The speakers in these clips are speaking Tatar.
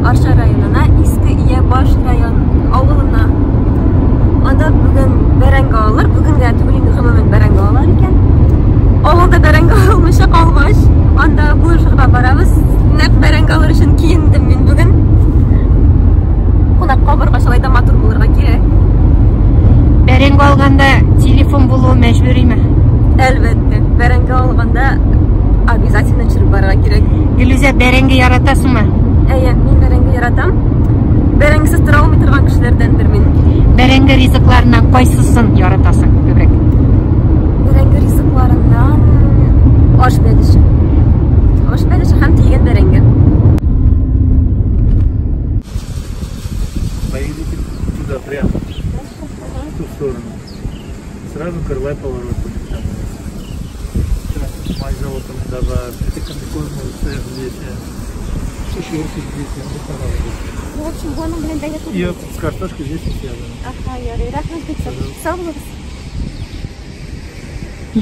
Арча районына, Иске Иябаш район авылына. Анда бүген бәрәңге алыр, бүген генә түгел инде, гомумән бәрәңге алар икән. Авылда бәрәңге алмыйча калгач, анда булышырга барабыз. Нәкъ бәрәңге алыр өчен киендем мин бүген. Кунакка баргач алай да матур булырга кирәк. Бәрәңге алганда телефон булуы мәҗбүриме? Әлбәттә, бәрәңге алганда обязательно төшереп барырга кирәк. Гөлүзә, бәрәңге яратасыңмы? Әйе, мин бәрәңге яратам. Бәрәңгесез тора алмый торган кешеләрдәндер мин. Бәрәңге ризыкларыннан кайсысын яратасың күбрәк? Бәрәңге ризыкларыннан аш бәлеше. Аш бәлеше һәм тилгән бәрәңге. Поедете туда прямо, в ту сторону. Сразу крылай поворот будет там. Май завод там давай, это комбикормовый цех здесь. Еще офис здесь, Ну, в общем, моның белән бәйле И с картошкой здесь не связано. Аха, ярый, рәхмәт бик зур. Сау булыгыз.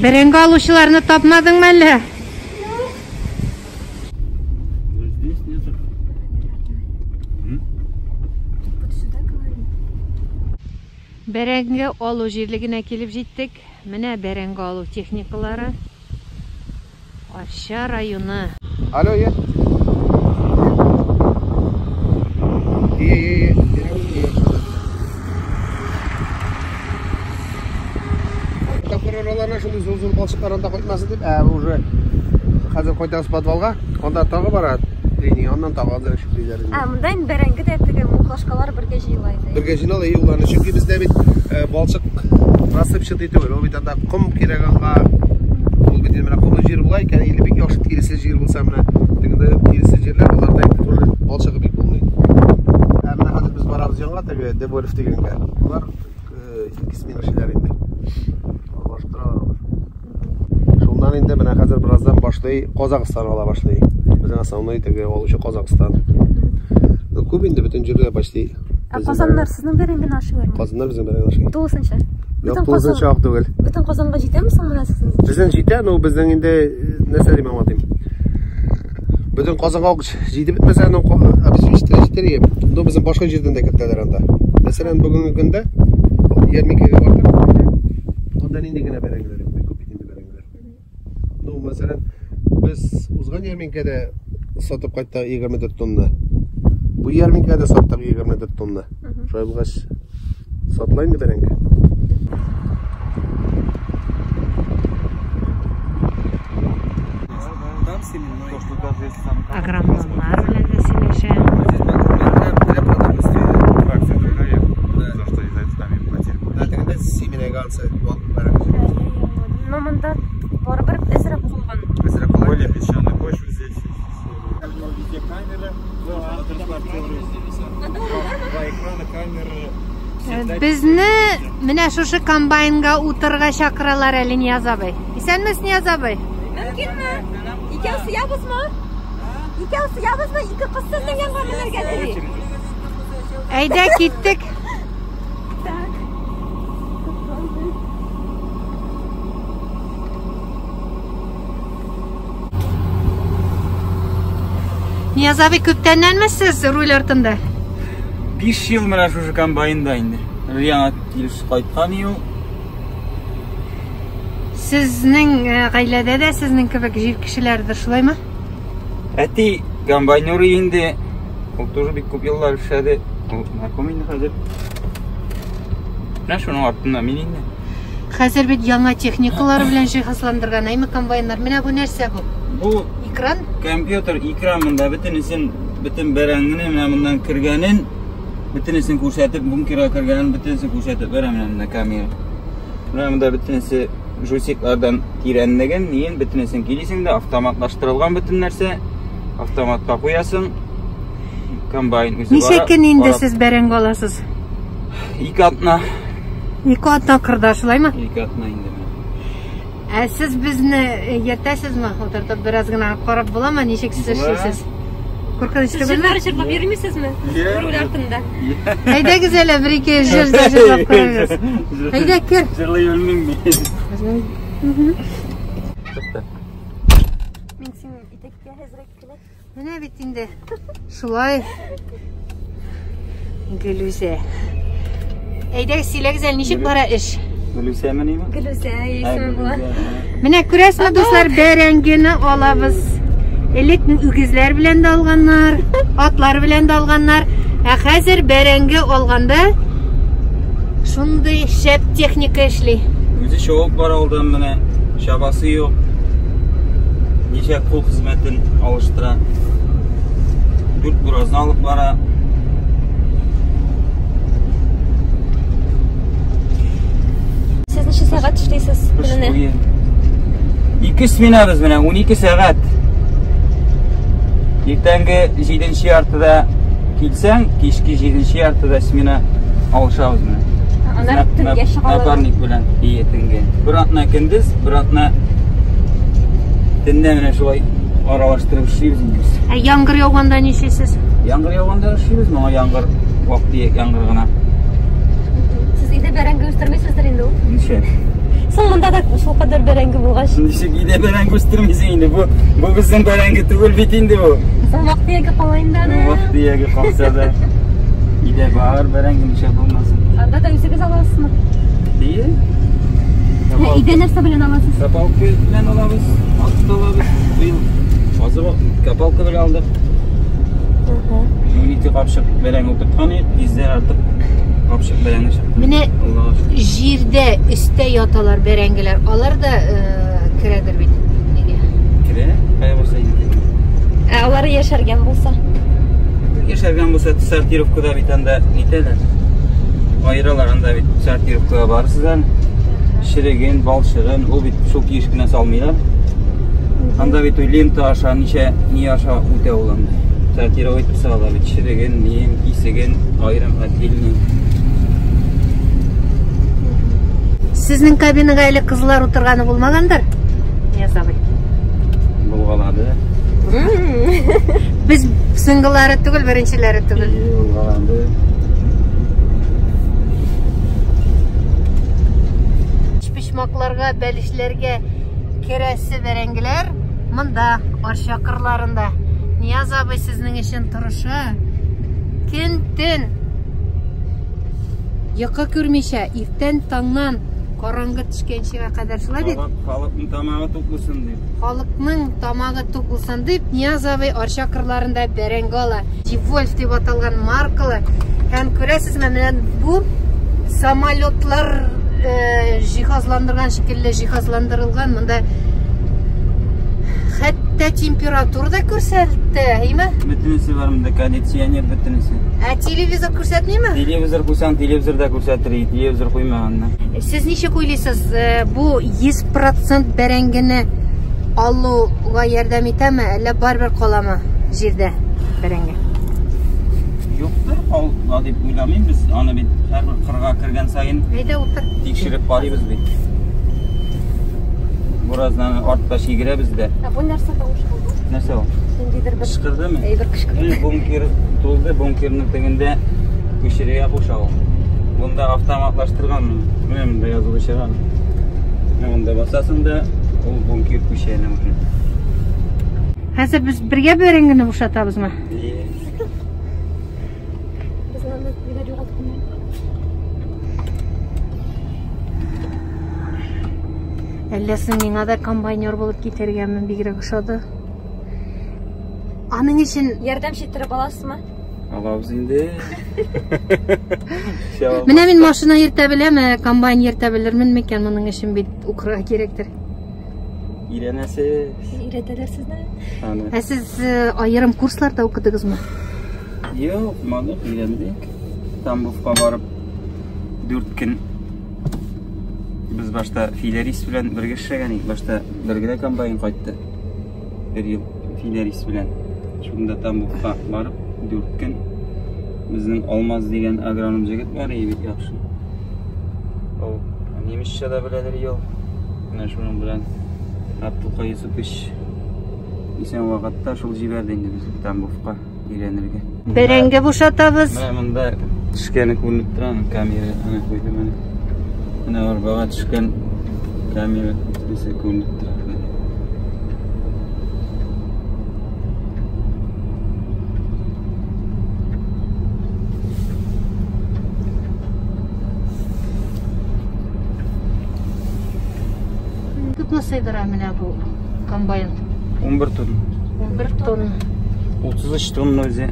Бәрәңге алучыларны тапмадыңмы әллә? Здесь нет. Вот сюда говори. Бәрәңге алу җирлегенә килеп җиттек. Менә бәрәңге алу техникалары. Арча районы. Алло, е. Е, е, е. Прокурораларына шундый зур-зур балчыклар анда кайтмасын дип, ә уже хәзер кайтабыз подвалга, анда тагы бара линия, аннан тагы азрак чүплиләр инде. Ә, монда инде бәрәңге дә теге муклашкалар бергә җыела инде. Бергә җыйнала и уларны, чөнки бездә бит балчык рассыпчатый түгел, ул бит анда ком кирәк аңа. Ул бит инде менә комлы җир була икән, или бик яхшы тиресе җир булса, менә тегендә тиресе җирләр, аларда инде тоже балчыгы бик булмый. Ә менә хәзер без барабыз янга теге Деболев дигәнгә. Алар ике смена эшлиләр инде. Аралаштыралар алар. Шуннан инде менә хәзер бераздан башлый Казахстан ала башлый. Безнең основной теге алучы Казахстан. Ну, күп инде бөтен җирдә почти. Ә казаннар сезнең бәрәңгене ашыйлармы? Казаннар безнең бәрәңге ашый. Тулысынча. Юк, тулысынча ук түгел. Бөтен Казанга җитәме соң менә сезнең? Безнең җитә, но безнең инде нәрсә дип аңлатыйм. Бөтен Казанга ук җитеп бетмәсә, но обеспечить җитәр иде. Но безнең башка җирдән дә кертәләр анда. Мәсәлән, бүгенге көндә ярминкәгә бардык. Анда нинди генә бәрәңгеләр юк, бик күп бит инде бәрәңгеләр. Ну, мәсәлән, без узган ярминкәдә сатып кайттык 24 тонна. Бу ярминкәдә саттык 24 тонна. Шулай булгач, сатыла инде бәрәңге. Агрономнар белән дә сөйләшә. Но монда барыбер әзрәк калган. Более песчаная почва здесь. Везде камеры, два экрана, камеры. Безне менә шушы комбайнга утырырга чакыралар әле Нияз абый. Исәнмесез, Нияз абый? Мөмкинме? Икәү сыябызмы? Икәү сыябызмы? Ике кыз сезнең янга менәргә тели. Әйдә, киттек. Так. Нияз абый, күптәннәнме сез руль артында? 5 ел менә шушы комбайнда инде. Яңа килеп кайткан ел. Сезнең гаиләдә дә сезнең кебек җир кешеләрдер, шулаймы? Әти комбайнер инде. Ул тоже бик күп еллар эшләде. Ул нарком инде хәзер. Менә шуның артында мин инде. Хәзер бит яңа техникалар белән җиһазландырган, әйме комбайннар. Менә бу нәрсә бу? Бу экран? Компьютер, экран монда бөтенесен, бөтен бәрәңгене менә моннан кергәнен, бөтенесен күрсәтеп, бункерга кергәнен бөтенесен күрсәтеп бәрә менә монда камера. Менә монда бөтенесе джойстиклардан тирәнлеген, ниен бөтенесен килисең дә автоматлаштырылган бөтен нәрсә. Автоматка куясың. Комбайн үзе Ничә бара. көн инде сез бәрәңге аласыз? Ике атна. Ике атна кырда, шулаймы? Ике атна инде менә. Ә сез безне йөртәсезме? Утыртып бераз гына карап буламы? Ничек сез Була. эшлисез? Куркыныч Сез түгелме? җырлар җырлап йөрмисезме? Руль артында. Әйдәгез әле бер-ике җыр да җырлап карагыз. Әйдә, кер. Җырлый белмим мин. Мин синең итәккә әзрәк кенә. Менә бит инде шулай Гөлүзә. Әйдәгез, сөйләгез әле, ничек бара эш? Гөлүсәме ниме? Гөлүзә исеме була. Менә күрәсезме, дуслар, бәрәңгене алабыз. Элек үгезләр белән дә алганнар, атлар белән дә алганнар. Ә хәзер бәрәңге алганда шундый шәп техника эшли. Үзе чабып бара алдан менә, чабасы юк. Ничә кул хезмәтен алыштыра. Дүрт буразны алып бара. Сез ничә сәгать эшлисез Кыш көненә? буе. Ике сменабыз менә, 12 сәгать. Иртәнге 7 яртыда килсәң, кичке 7 яртыда смена алышабыз менә. Аннары төнгә чыгалар. Напарник белән ие төнгә. Бер атна көндез, бер атна төнлә менә шулай аралаштырып эшлибез инде без. Ә яңгыр яуганда нишлисез? Яңгыр яуганда эшлибез, моңа яңгыр вакыты яңгыр гына. Сез өйдә бәрәңге үстермисездер инде ул? Ничә? Соң монда да шул кадәр бәрәңге булгач. Ничек өйдә бәрәңге үстермисең инде? Бу бу безнең бәрәңге түгел бит инде бу. Соң вак-төяге кала инде аны. Вак-төяге калса да. Өйдә бар бәрәңге ничә булмасын. Анда да үзегез аласызмы? Ие. Өйдә нәрсә белән аласыз? Копалка белән алабыз, ат алабыз. Быел азык копалка белән алдык. 12 капчык бәрәңге утырткан идек, йөздән артык капчык бәрәңге чыкты. Менә Аллага шөкер. җирдә, өстә яталар бәрәңгеләр. Алар да керәдер бит. Нигә? Керә, кая барса инде. Ә алары яшәргән булса? Яшәргән булса, сортировкада бит анда нитәләр. Аералар анда бит сортировкага барысыз әле. Шереген, балчыгын, ул бит шул килеш кенә салмыйлар. Анда бит ул лента аша ничә ни аша үтә ул анда. Сортировать итеп салалар бит шереген, ниен, кисеген, аерым отдельный. Сезнең кабинага әле кызлар утырганы булмагандыр? Нияз абый. Булгалады. Без соңгылары түгел, беренчеләре түгел. Булгалады. Почмакларга, бәлешләргә керәсе бәрәңгеләр монда, Арча кырларында. Нияз абый сезнең өчен тырыша. Көн-төн йокы күрмичә, иртән таңнан караңгы төшкәнчегә кадәр шулай бит? Халыкның тамагы тук булсын дип. Халыкның тамагы тук булсын дип, Нияз абый Арча кырларында бәрәңге ала. Дивольф дип аталган маркалы. Һәм күрәсезме, менә бу самолетлар җиһазландырган шикелле җиһазландырылган. Монда хәтта температура да күрсәтте, әйме? Бөтенесе бар монда, кондиционер бөтенесе. Ә телевизор күрсәтмиме? Телевизор куйсаң, телевизор да күрсәтер, телевизор куймаганны. Сез ничек уйлыйсыз, бу 100% бәрәңгене алуга ярдәм итәме, әллә барыбер каламы җирдә бәрәңге? Юктыр, кала дип уйламыйм без. Аны бит һәрбер кырга кергән саен Әйдә утыр. Тикшереп карыйбыз бит. Буразнаны артта чигерәбез дә. Ә бу нәрсә тавыш булды? Нәрсә ул? Ниндидер бер Кычкырдымы? Әйбер кычкырды. Менә бункер тулды, бункерның тегендә күчерергә куша ул. Бунда автоматлаштырган моны. Менә монда язылып чыга. Менә монда басасың да, ул бункер күчә әнә уже. Хәзер без бергә бәрәңгене бушатабызмы? Ие. Без аны ниләр югалтканнар. Әллә соң миңа да комбайнер булып китәргәме, бигрәк ошады. Аның өчен ярдәм иттереп аласызмы? Алабыз инде. Менә мин машина йөртә беләм, ә комбайн йөртә белермен микән? Моның өчен бит укырга кирәктер. Өйрәнәсез. Өйрәтәләр сезне. Аны. Ә сез аерым курсларда укыдыгызмы? Юк, укымадык, өйрәндек. Тамбовка барып 4 көн без башта Филәрис белән бергә эшләгән идек. Башта бер генә комбайн кайтты. Бер ел Филәрис белән. Шунда Тамбовка барып 4 көн безнең Алмаз дигән агроном җегет бар иде, бик яхшы. Ул немецчә дә беләдер ел. Менә шуның белән Абдулкай Юсупович исән вакытта шул җибәрде инде безне Тамбовка өйрәнергә. Бәрәңге бушатабыз. Менә монда төшкәне күренеп тора, аның камера әнә куйды менә. Менә арбага төшкән камера бөтенесе күренеп тора. тонна сыйдыра менә бу комбайн? 11 тонна. 11 тонна. 33 тонна үзе.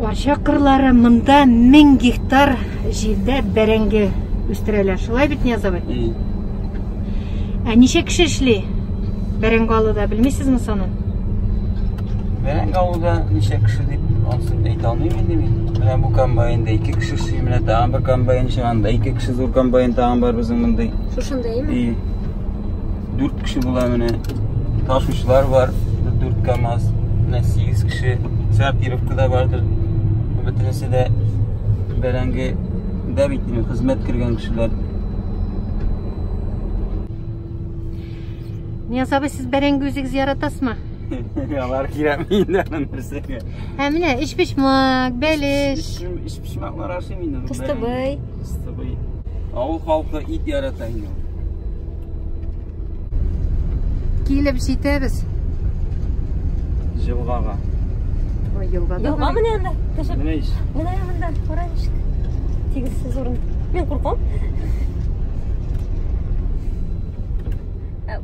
Арча кырлары монда 1000 гектар җирдә бәрәңге үстерәләр. Шулай бит, Нияз абый? Ә ничә кеше эшли бәрәңге алуда, белмисезме санын? Бәрәңге алуда ничә кеше дип ансын әйтә алмыйм инде мин. Менә бу комбайнда 2 кеше эшли, менә тагын бер комбайн эшли, анда 2 кеше зур комбайн тагын бар безнең мондый. Шушында име? 4 кеше була менә. Ташучылар бар, 4 КАМАЗ, менә 8 кеше. Сортировка да бардыр. Бөтенесе дә бәрәңге дә бит инде хезмәт кергән кешеләр. Нияз абый, сез бәрәңге үзегез яратасызмы? Алар кирәкми инде аның нәрсәгә. Ә менә өчпочмак, бәлеш. Өчпочмаклар ашыйм инде. Кыстыбый. Кыстыбый. Авыл халкы ит ярата инде. Килеп җитәбез. Җылгага. Ой, елгада. Елга менә анда. Төшеп. Менә ич. Менә монда, кара ничек. Тигезсез урын. Мин куркам.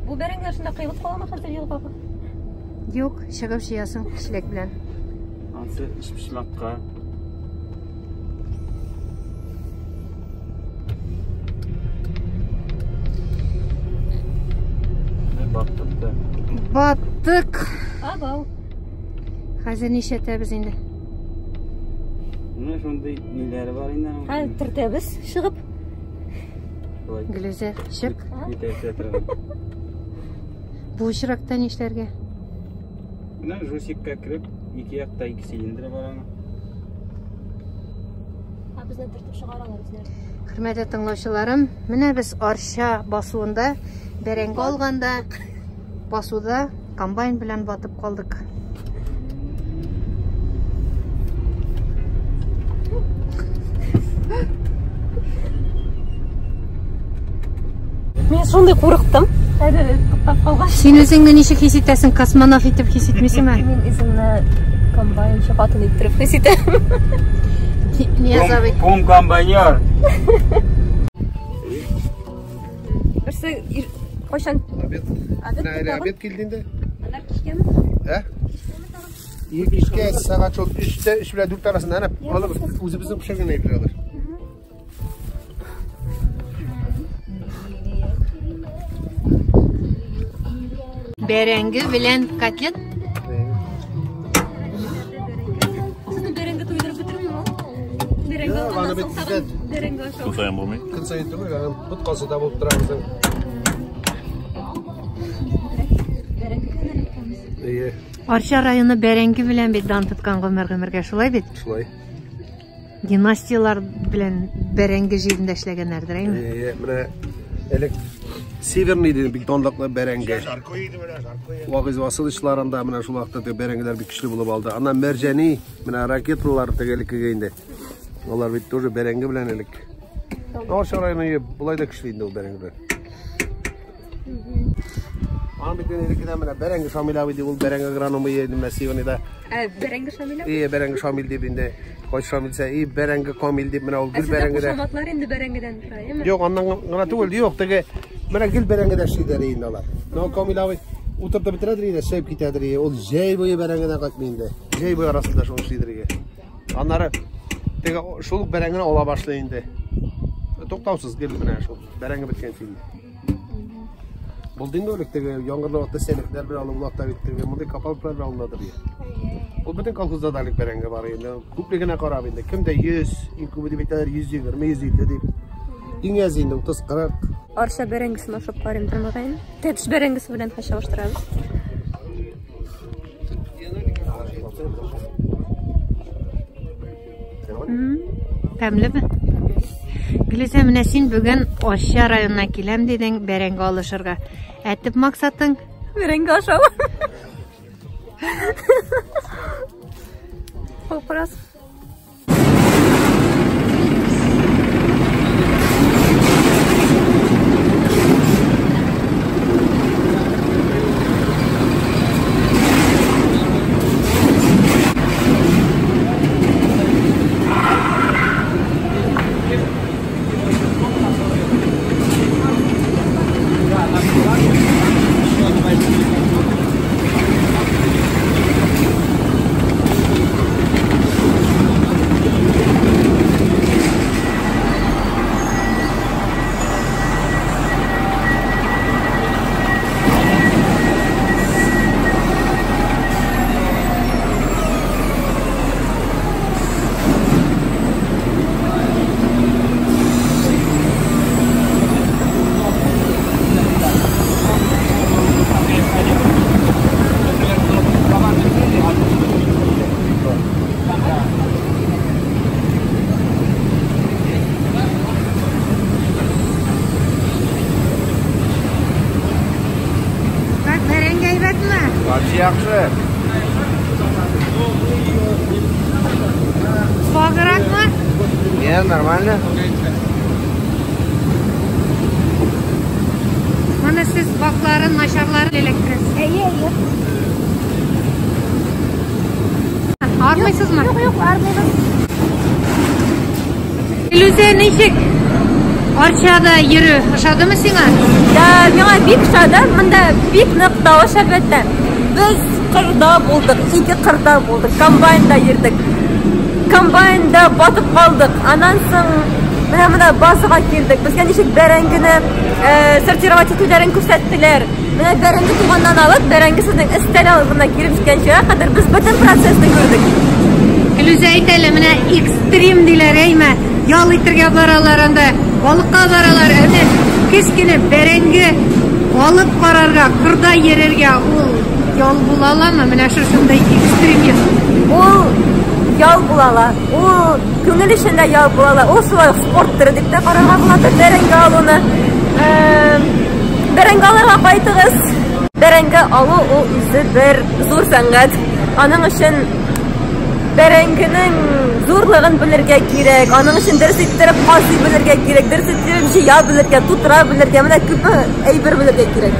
Бу бәрәңгеләр шунда коелып каламы хәзер елгага? Юк, чыгып җыясың чиләк белән. Ансы өчпочмакка. Баттык та. Баттык. Абау. Хәзер нишләтәбез инде? Менә шундый ниләре бар инде. Хәзер төртәбез чыгып. Гөлүзә, чык. Күтәрсә торган. Бу очракта нишләргә? Менә жусикка кереп, ике якта ике цилиндр бар аның. Ә безне төртеп чыгаралар үзләре. Хөрмәтле тыңлаучыларым, менә без Арча басуында бәрәңге алганда басуда комбайн белән батып калдык. Мин шундый курыктым. Хәзер туктап калгач. Син үзеңне ничек хис итәсең? Космонавт итеп хис итмисеңме? Мин үземне комбайнчы хатын иттереп хис итәм. Нияз абый. Кум комбайнер. Берсе кайчан? Обед. Обед. Менә обед килде инде. Алар кичкәме? Ә? Кичкә сәгать шул 3-тә, 3 белән 4 арасында әнә алып үзебезнең пешергән әйберләр алар. Бәрәңге белән котлет. Сезне бәрәңге туйдырып бетермиме ул? Бәрәңге Юк, аны алганнан бит соң тагын бәрәңге ашау. Көн саен булмый. Көн саен түгел, аның боткасы да булып тора безнең. Әйе. Арча районы бәрәңге белән бит дан тоткан гомер-гомергә, шулай бит? Шулай. Династиялар белән бәрәңге җирендә эшләгәннәрдер, әйме? Әйе, менә элек Северный дигән бик данлыклы бәрәңге. Вагиз Василовичларында менә шул вакытта теге бәрәңгеләр бик көчле булып алды. Аннан Мәрҗани, менә ракеталар теге элеккеге инде. Алар бит тоже бәрәңге белән элек. Арча районы болай да көчле инде ул бәрәңге белән. Аның бит инде элеккедән менә бәрәңге Шамил абый дип ул бәрәңге агрономы иде менә Северныйда. Ә, бәрәңге Шамил абый? Ие, бәрәңге Шамил дип инде. Кайсы Шамил дисә, и бәрәңге Камил дип менә ул Ә гел сездә бәрәңгедә. кушаматлар инде бәрәңгедән тора, әйеме? Юк, аннан гына түгел, юк, теге менә гел бәрәңгедә эшлиләр инде алар. Но Камил абый утыртып бетерәдер инде, чәйп китәдер инде. Ул җәй буе бәрәңгедән кайтмый инде. Җәй буе арасында шул эшлидер инде. Аннары теге шул ук бәрәңгене ала башлый инде. Туктаусыз гел менә шул бәрәңге беткәнче инде. Булды инде элек теге яңгырлы вакытта сәнәкләр белән алып улакта бит теге мондый копалкалар белән алынадыр инде. Ул бөтен колхозда да элек бәрәңге бар инде. Күплегенә карап инде. Кемдә 100, иң күбе дип әйтәләр 120, 150 дип. Иң әзе инде 30-40. Арча бәрәңгесен ашап карыйм тормагайны. Тәтеш бәрәңгесе белән чагыштырабыз. Тәмлеме? Гөлүзә, менә син бүген Арча районына киләм дидең, бәрәңге алышырга. Ә төп максатың? Бәрәңге ашау. Вопрос. яхшы. Вагракмы? Не, нормально. Моны сез вакларын, начарларын эләктерәсез. Әйе, әйе. Армыйсызмы? Юк, юк, армыйбыз. Илүзә, ничек? Арчада йөрү ошадымы сиңа? Да, миңа бик ошады. Монда бик нык тавыш, әлбәттә. Без кырда булдык, ике кырда булдык, комбайнда йөрдек. Комбайнда батып калдык. Аннан соң менә монда базага килдек. Безгә ничек бәрәңгене сортировать итүләрен күрсәттеләр. Менә бәрәңге туганнан алып, бәрәңге сезнең өстәл алдына килеп җиткәнчегә кадәр без бөтен процессны күрдек. Илүзә, әйт әле, менә экстрим диләр, әйме? Ял итергә баралар анда, балыкка баралар. Әнә кечкенә бәрәңге алып карарга, кырда йөрергә ул ял була аламы? Менә шушындай экстремизм. Ул ял була ала. Ул күңел өчен дә ял була ала. Ул шулай ук спорт төре дип тә карарга була. Бәрәңге алуны. Бәрәңге алырга кайтыгыз. Бәрәңге алу ул үзе бер зур сәнгать. Аның өчен бәрәңгенең зурлыгын белергә кирәк, аның өчен дөрес иттереп казый белергә кирәк, дөрес иттереп җыя белергә, тутыра белергә, менә күпме әйбер белергә кирәк.